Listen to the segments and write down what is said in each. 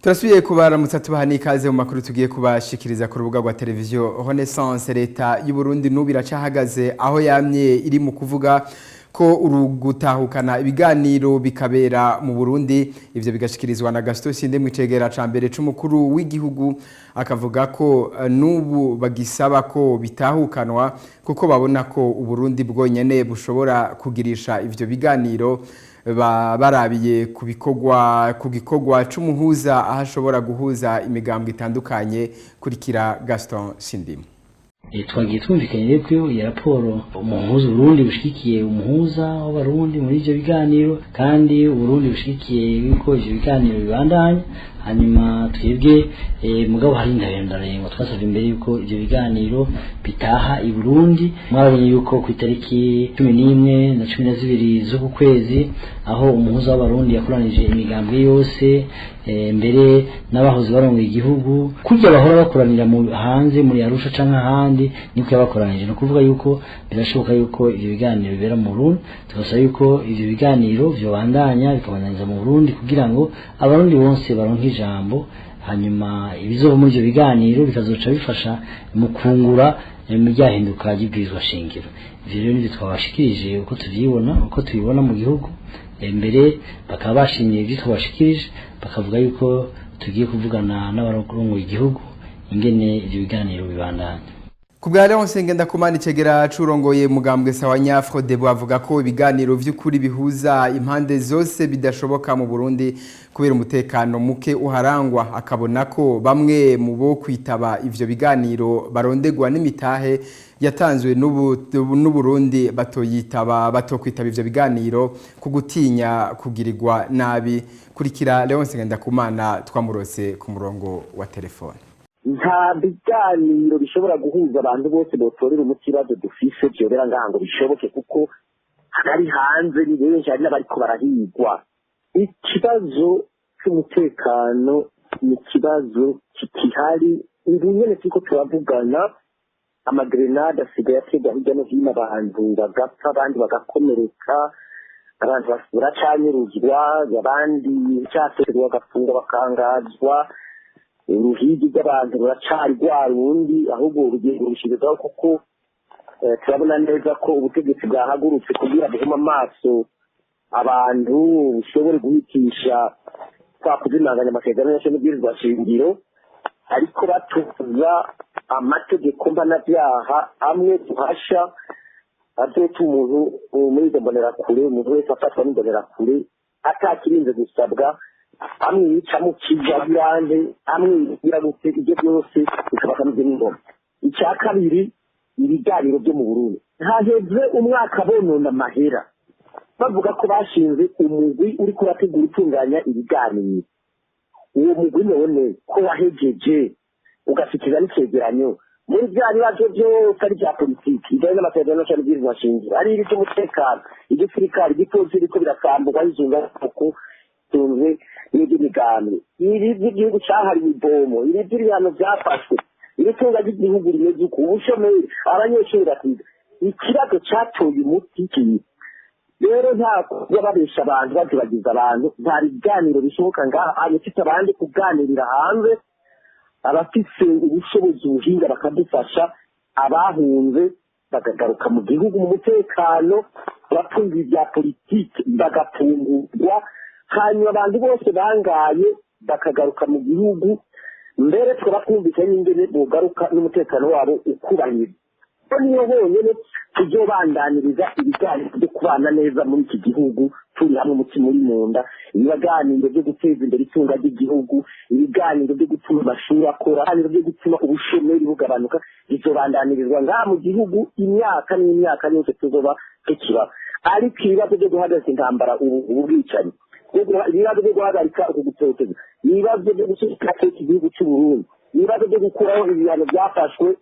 Turasubiye kubaramutsa, tubaha n'ikaze mu makuru tugiye kubashikiriza ku rubuga rwa televiziyo Renaissance. Leta y'u Burundi n'ubu iracahagaze aho yamye iri mu kuvuga ko urugutahukana ibiganiro bikabera mu Burundi. Ivyo bigashikirizwa na Gaston Sindimwo, icegera ca mbere c'umukuru w'igihugu, akavuga ko n'ubu bagisaba ko bitahukanwa kuko babona ko Uburundi bwonyene bushobora kugirisha ivyo biganiro, barabiye ku bikorwa, ku gikorwa c'umuhuza, aho ashobora guhuza imigambwe itandukanye. Kurikira Gaston Sindimwo. Twagiye twumvikanye rero ko iyo raporo umuhuza, Uburundi bushigikiye umuhuza w'Abarundi muri ivyo biganiro, kandi Uburundi bushigikiye yuko ivyo biganiro bibandanya. Hanyuma twebwe, mugabo hari indarengwa twasavye imbere yuko ivyo biganiro bitaha i Burundi. Mwarabonye yuko ku itariki 11 na 12 z'uku kwezi, aho umuhuza w'Abarundi yakoranije imigambwe yose, mbere n'abahoze barongoye igihugu, kurya bahora bakoranira mu hanze muri Arusha canke ahandi, niko yabakoranije. No kuvuga yuko birashoboka yuko ivyo biganiro bibera mu Burundi. Tugasaba yuko ivyo biganiro vyobandanya, bikabandanyiriza mu Burundi, kugira ngo Abarundi bose baronke ijambo. Hanyuma ibizova muri ivyo biganiro bikazoca bifasha mu kungura mu ryahinduka ry'ibwirizwa shingiro. Ivyo rero nivyo twabashikirije uko tuvyibona, uko tubibona mu gihugu. Mbere bakaba bashimye ibyo twabashikirije, bakavuga yuko tugiye kuvugana n'abarongoye igihugu ingene ivyo biganiro bibandanya. Ku bwa Leonce Ngendakumana, icegera c'urongoye mugambwe Sawanya Frodebu, avuga ko ibiganiro vy'ukuri bihuza impande zose bidashoboka mu Burundi kubera umutekano muke uharangwa. Akabona ko bamwe mu bo kwitaba ivyo biganiro barondegwa n'imitahe yatanzwe n'Uburundi batoyitaba, batokwitaba ivyo biganiro ku gutinya kugirirwa nabi. Kurikira Leonce Ngendakumana twamurose ku murongo wa telefone. Nta biganiro bishobora guhuza abantu bose botorera umuti ibibazo dufise vyobera ngaha ngo bishoboke, kuko abari hanze ni benshi, hari n'abariko barahigwa. Ikibazo c'umutekano ni ikibazo kikihari. Ubu nyene turiko turavugana, amagrenade asigaye aterwa hirya no hino, abantu bagapfa, abandi bagakomereka, abantu baracanyuruzwa, abandi cyaterwa bagafungwa, bakangazwa. Uruhigi rw'abantu ruracari rwa rundi, ahubwo rugiye kurushirizaho, kuko turabona neza ko ubutegetsi bwahagurutse kugira buhuma amaso abantu, bushobore guhitisha kwa kuzimanganya amasezerano yose n'ibwirizwa shingiro, ariko batuza amategeko mpanabyaha amwe duhasha azotuma umuntu muri izo mbonerakure, umuntu wese afatwa n'imbonerakure atakirinze gusabwa, amwe yicamo kijya birande, amwe yigira gute, ibyo byose bikaba kameze n'ingoma. Icya kabiri, ibiganiro byo mu Burundi, haheze umwaka bonona amahera bavuga ko bashinze umugwi uri kurategura utunganya ibiganiro. Uwo mugwi none ko wahejeje ugashikiriza n'icegeranyo muri bya bibazo byose, ari bya politiki bijyanye n'amasezerano cyangwa ibwirizwa shingiro, ari iby'umutekano, igisirikare, igipolisi biriko birasamburwa hizunga kuko tunze n'iby'imigambi, ibi by'igihugu cyahariwe ibomo, ibi by'ibihano byafashwe, iritunga ry'igihugu rimeze uku, ubushomeri, abanyeshuri bakiga, ikibazo cyatoye umuti kiri rero. Nta kuba babesha abantu, bazibagiza abantu, nta biganiro bishoboka ngaha hanyuma tutabanje kuganirira hanze. Abafise ubushobozi, ubuhinga, bakadufasha, abahunze bakagaruka mu gihugu mu mutekano, abatunga ibya politiki bagafungurwa, hanyuma abantu bose bangaye bakagaruka mu gihugu. Mbere tukaba twumvise n'ingene bogaruka n'umutekano wabo ukubahirizwa. Niyo honyine tuzobandaniriza ibiganiro byo kubana neza muri iki gihugu, turi hamwe, umutima uri mu nda, ibiganiro byo guteza imbere itunga ry'igihugu, ibiganiro byo gutuma amashuri akora, ibiganiro byo gutuma ubushomeri bugabanuka, bizobandanirizwa ngaha mu gihugu imyaka n'imyaka yose tuzoba tukiba. Ariko ibibazo byo guhagarika intambara, ubu bwicanyi, ibibazo byo guhagarika uku gutoteza, ibibazo byo gushyira iki gihugu cy'u Burundi, ibibazo byo gukuraho ibihano byafashwe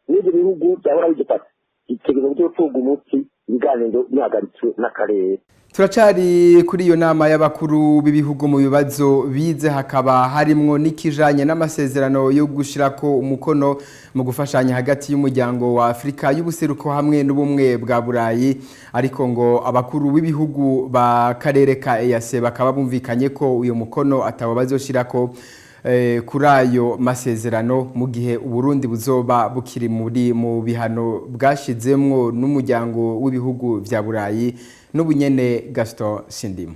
n'ibyo bihugu byahora bidufata, itegereza gutorwa umuti ibiganiro bihagaritswe n'akarere. Turacari kuri iyo nama y'abakuru b'ibihugu. Mu bibazo bize hakaba harimwo n'ikijanye n'amasezerano yo gushirako umukono mu gufashanya hagati y'Umuryango wa Afrika y'Ubuseruko hamwe n'Ubumwe bwa Burayi. Ariko ngo abakuru b'ibihugu ba karere ka EAC bakaba bumvikanye ko uyo mukono atabo bazoshirako. Kuri ayo masezerano, mu gihe Uburundi buzoba bukiri muri mu bihano bwashizemwo n'umuryango w'ibihugu vya Burayi n'ubunyene. Gaston Sindimo.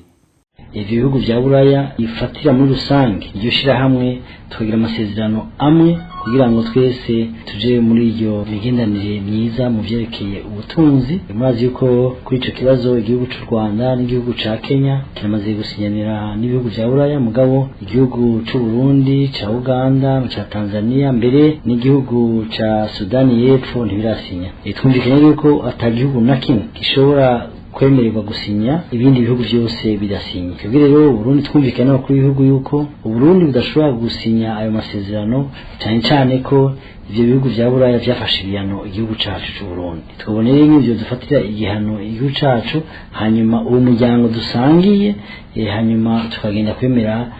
Ivyo bihugu vya Buraya ifatira muri rusange iryo shirahamwe, tukagira amasezerano amwe kugira ngo twese tuje muri iyo migenderanire myiza mu vyerekeye ubutunzi. Murazi yuko kuri ico kibazo igihugu c'u Rwanda n'igihugu ca Kenya kiramaze gusinyanira n'ibihugu vya Buraya, mugabo igihugu c'u Burundi, ca Uganda, ca Tanzania, mbere n'igihugu ca Sudani y'Epfo ntibirasinya. Twumvikanye yuko ata gihugu na kimwe gishobora kwemererwa gusinya ibindi bihugu byose bidasinya. Twebwe rero Burundi twumvikana n'abakuru b'ibihugu yuko Uburundi budashobora gusinya ayo masezerano, cyane cyane ko ivyo bihugu vya Buraya vyafashe ibihano igihugu cacu c'u Burundi. Twaboneye nk'ivyo dufatira igihano igihugu cacu, hanyuma uwo muryango dusangiye, hanyuma tukagenda kwemera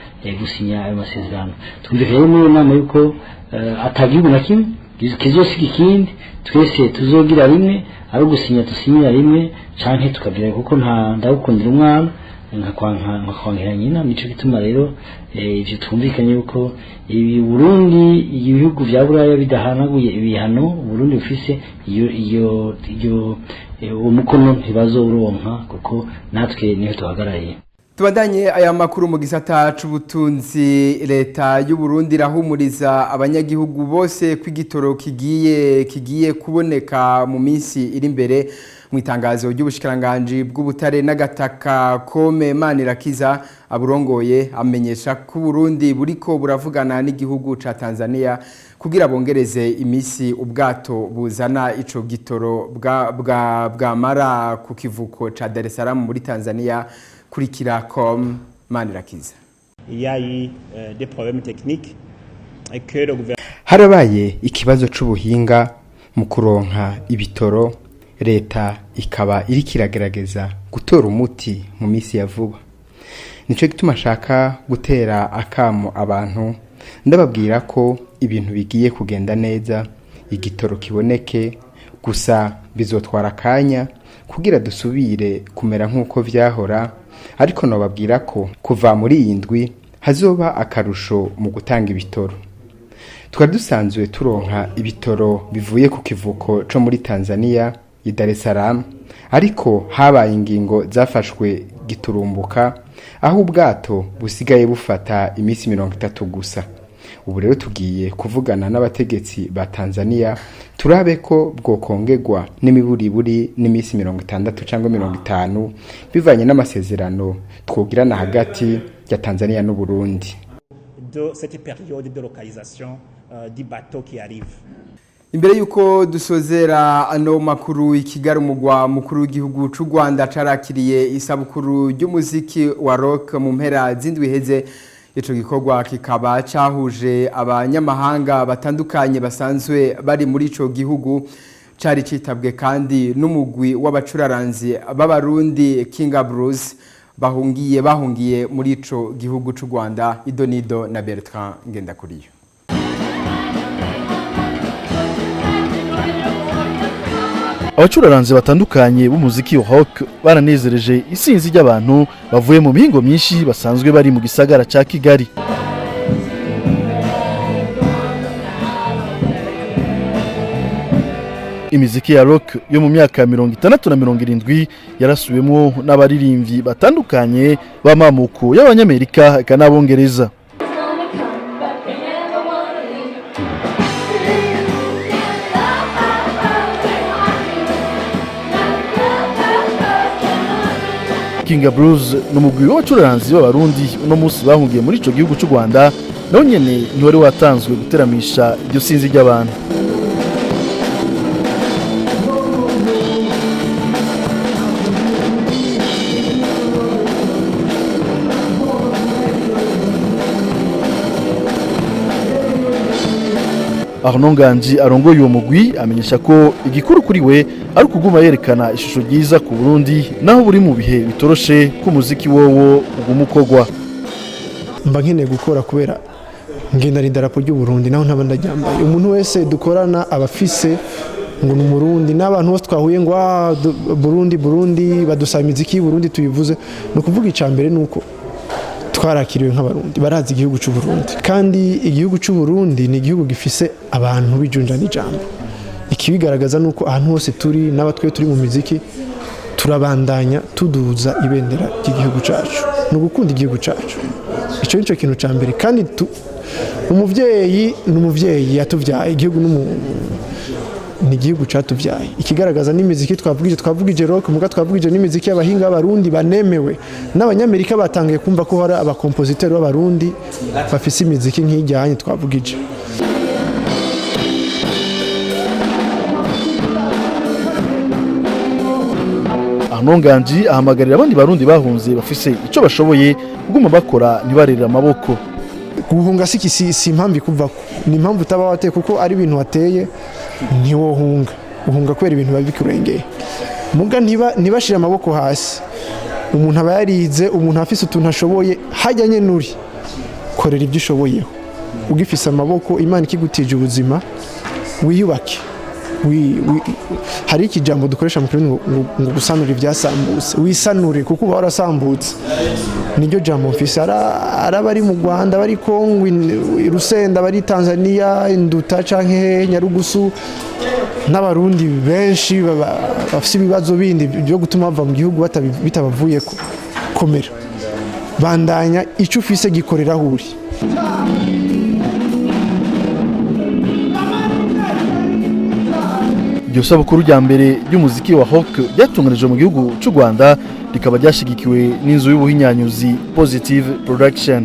gusinya ayo masezerano. Twumvikanye muri iyo nama yuko ata gihugu na kimwe kizosiga ikindi, twese tuzogira rimwe, ari ugusinya dusinyira rimwe canke tukagira, kuko nta ndagukundira umwana nkakwankira nyina. Nico gituma rero ivyo twumvikanye yuko ibi Burundi, ibihugu vya Buraya bidahanaguye ibihano Burundi bufise, iyo uwo mukono ntibazowuronka, kuko natwe niho tuhagarariye. Tubandanye aya makuru mu gisata c'ubutunzi. Leta y'u Burundi irahumuriza abanyagihugu bose ko igitoro kigiye kuboneka mu minsi iri imbere. Mu itangazo ry'ubushikiranganji bw'ubutare n'agataka, Kome Manirakiza aburongoye amenyesha ko Burundi buriko buravugana n'igihugu ca Tanzania kugira bongereze imisi ubwato buzana ico gitoro bwamara ku kivuko ca Dar es Salaam muri Tanzania. Kurikira Com Manirakiza. Il y a eu des problèmes techniques et que le gouvernement Harabaye ikibazo c'ubuhinga mu kuronka ibitoro, leta ikaba iriko iragerageza gutora umuti mu minsi ya vuba. Nico gituma nshaka gutera akamo abantu, ndababwira ko ibintu bigiye kugenda neza, igitoro kiboneke. Gusa bizotwara akanya kugira dusubire kumera nk'uko vyahora, ariko nobabwira ko kuva muri iyi ndwi hazoba akarusho mu gutanga ibitoro. Twari dusanzwe turonka ibitoro bivuye ku kivuko co muri Tanzania i Dar es Salaam, ariko habaye ingingo zafashwe giturumbuka, aho ubwato busigaye bufata iminsi 30 gusa. Ubu rero tugiye kuvugana n'abategetsi ba Tanzania turabe ko bwokongerwa n'imiburiburi n'iminsi 60 cyangwa 50, bivanye n'amasezerano twogirana hagati ya Tanzania n'u Burundi. De cette période de localisation du bateau qui arrive. Imbere yuko dusozera ano makuru, Ikigali, umugwa mukuru w'igihugu c'u Rwanda, carakiriye isabukuru ry'umuziki wa rock mu mpera z'indwi iheze. Ico gikorwa kikaba cahuje abanyamahanga batandukanye basanzwe bari muri ico gihugu. Cari citabwe kandi n'umugwi w'abacuraranzi b'Abarundi King Bruce bahungiye muri ico gihugu c'u Rwanda. Idonido na Bertrand Ngendakuriyo. Abacuraranzi batandukanye b'umuziki wa rock baranezereje isinzi ry'abantu bavuye mu mihingo myinshi basanzwe bari mu gisagara ca Kigali. Imiziki ya rock yo mu myaka ya 60 na 70 yarasubiwemwo n'abaririmbyi batandukanye b'amamuko y'Abanyamerika eka n'Abongereza. King Blues ni umugwi w'abacuranzi b'Abarundi uno munsi bahungiye muri ico gihugu c'u Rwanda, nawo nyene ntiwari watanzwe guteramisha iryo sinzi ry'abantu. Arnaud Nganji arongoye uwo mugwi amenyesha ko igikuru kuri we ari ukuguma yerekana ishusho ryiza ku Burundi naho buri mu bihe bitoroshe ko umuziki wowo uguma ukogwa. Mba nkeneye gukora kubera ngendana idarapo ry'u Burundi naho ntaba ndaryambaye. Umuntu wese dukorana aba afise ngo ni Umurundi, n'abantu bose twahuye ngo Burundi, Burundi, badusaba imiziki y'u Burundi tuyivuze. Ni ukuvuga icya mbere ni uko Twarakiriwe nk'Abarundi, barazi igihugu cy'u Burundi, kandi igihugu cy'u Burundi ni igihugu gifise abantu bijunja n'ijambo. Ikibigaragaza nuko ahantu hose turi n'abatwe turi mu miziki turabandanya tuduza ibendera ry'igihugu cyacu. Ni ugukunda igihugu cyacu, icyo nicyo kintu cya mbere. Kandi umuvyeyi ni umuvyeyi yatuvyaye, igihugu ni igihugu cyatuvyaye. Ikigaragaza n'imiziki twavugije rock, muga twavugije n'imiziki y'abahinga b'Abarundi banemewe n'Abanyamerika, batangiye kumva ko hari abakompositeri b'Abarundi bafise imiziki nk'ijyanye twavugije. Arnaud Nganji ahamagarira abandi Barundi bahunze bafise ico bashoboye kuguma bakora, ntibarerere amaboko. Guhunga si impamvu ikuvako, ni impamvu utaba wateye, kuko ari ibintu wateye ntiwohunga. Uhunga kubera ibintu biba bikurengeye. Muga ntibashire amaboko hasi. Umuntu aba yarize, umuntu afise utuntu ashoboye, hajyanye nuri korera ibyo ushoboyeho ugifise amaboko. Imana ikigutije ubuzima, wiyubake. Hari ikijambo dukoresha mu Kirundi ngo gusanura ibyasambutse. Wisanure kuko uba warasambutse. Niryo jambo mfise. Araba ari mu Rwanda, bari Kongo, Rusenda, bari Tanzania, Induta canke hehe, Nyarugusu, n'Abarundi benshi bafise ibibazo bindi byo gutuma bava mu gihugu bitabavuyeko. Komera, bandanya, icyo ufise gikorera aho uri. Iryo sabukuru rya mbere ry'umuziki wa rock ryatunganijwe mu gihugu cy'u Rwanda, rikaba ryashigikiwe n'inzu y'ubuhinyanyuzi Positive Production.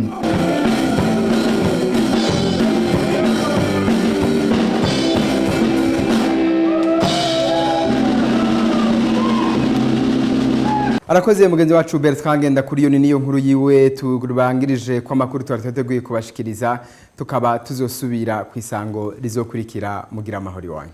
Arakoze mugenzi wacu Bertrand Ngenda kuri iyo niyo nkuru yiwe turangirije kwa makuru twari twateguye kubashikiriza, tukaba tuzosubira ku isango rizokurikira. Mugira amahoro iwanyu.